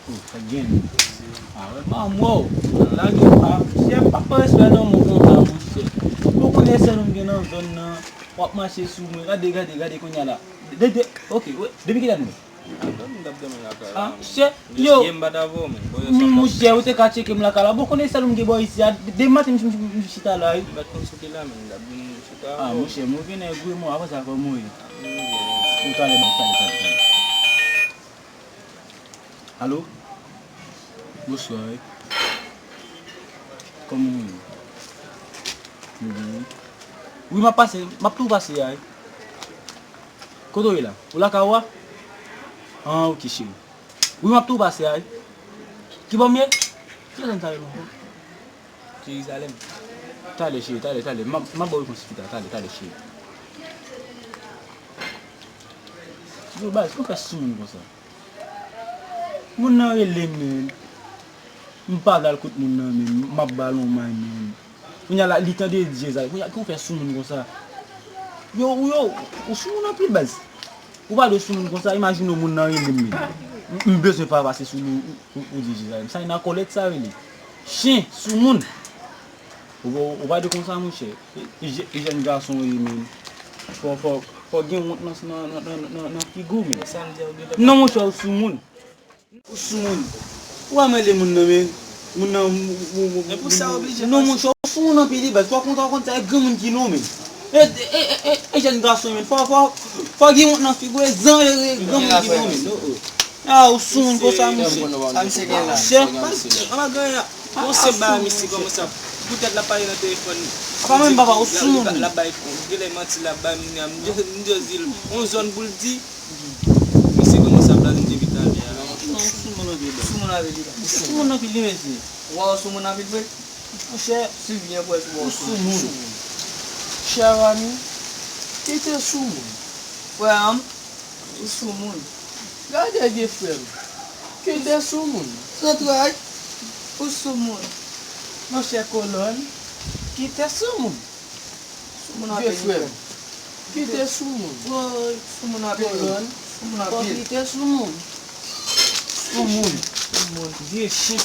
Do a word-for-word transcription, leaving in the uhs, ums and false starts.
Sa gen. Ah, wè, manman w. Lage pa. Chè, pa pran respè nan moun konsa, monchè. Ou konnen sèl ou m gen nan zòn nan. W ap mache sou mwen. Gade, gade, gade kounye a la. De, de, ok, wè. Depi kilè nou? Ah, chè, yo. Monchè, ou te ka tcheke m lakay la. Bon, konnen sèl ou m gen bò isi a. De, de maten, m, m, m, m chita la, wi. Ah, monchè, move nèg, wi, mwen, apre sa, kòman w ye? Ou talè, talè, talè, talè. Alo? Bonswa, wi. Kòman w ye? Mwen byen, wi. Wi, m ap pase, m ap tou pase a, wi. Kote w ye la? Ou lakay ou a? Ah, ok, cheri. Wi, m ap tou pase a, wi. Kibò m ye? Kilè sa m ta rive ankò? Jerizalèm. Talè, cheri, talè, talè. M ap, m ap ba w repons pita. Talè, talè, cheri. Yo, baz, ou fè sou moun konsa? Moun nan rele m, men. M pa vle al kot moun nan, men. M ap ba l yon may, men. Kounye a la, li tande Jerizalèm. Kounye a, ki ou fè sou moun konsa? Yo, ou yo, ou sou moun anpil, baz. Ou pa dwe sou moun konsa, imajine w moun nan rele m, men. M, m bezwen pa pase sou li, ou, ou, ou di Jerizalèm. Sa e nan kòlèt sa rele. Chen, sou moun. Ou, ou, ou pa dwe konsa, monchè. E, e jè-, e jèn gason w ye, men. Fò, fò, fò gen wont nan, nan, nan, nan, nan, nan figi w, men. Non, monchè, ou sou moun. Ou sou moun. Ou pa mele moun nan, men. Moun nan, ou, ou, ou, men pou sa oblije non, monchè, ou sou moun anpil, wi, baz. Fò kontan konn sa, e granmoun ki non, men. E, e, e, e, e jèn gason, men. Fò, fò, fò gen wont nan figi w, e zan, e, e granmoun ki non, men. Oh, oh. Ah, ou sou moun konsa, monchè. Sa misye gen la? Chè. An pa gen anyen. Bon, se ba misye kòman sa. Poutèt l ap pale nan telefòn. Apa menm papa, ou sou moun. L ap bay, genlè manti l ap bay moun nan. M just, m just di l yon zòn pou l di. Misye kòmanse ap blaze depi talè a. Non, ou sou moun anpil. Ou sou moun anpil, li, mesye. Ou pa sou moun anpil vre? Monchè, si byen pwès ou sou moun. Chè ami, kite sou moun. Frè m, ou sou moun. Gade vye frè m, kite sou moun. Zantray, ou sou moun. Monchè kolòn, kite sou moun. Sou moun anpil, frè m. Kite sou moun. Woy, sou moun anpil. Kolòn, sou moun anpil. Kite sou moun. Sou moun. Sou moun. Vye chen.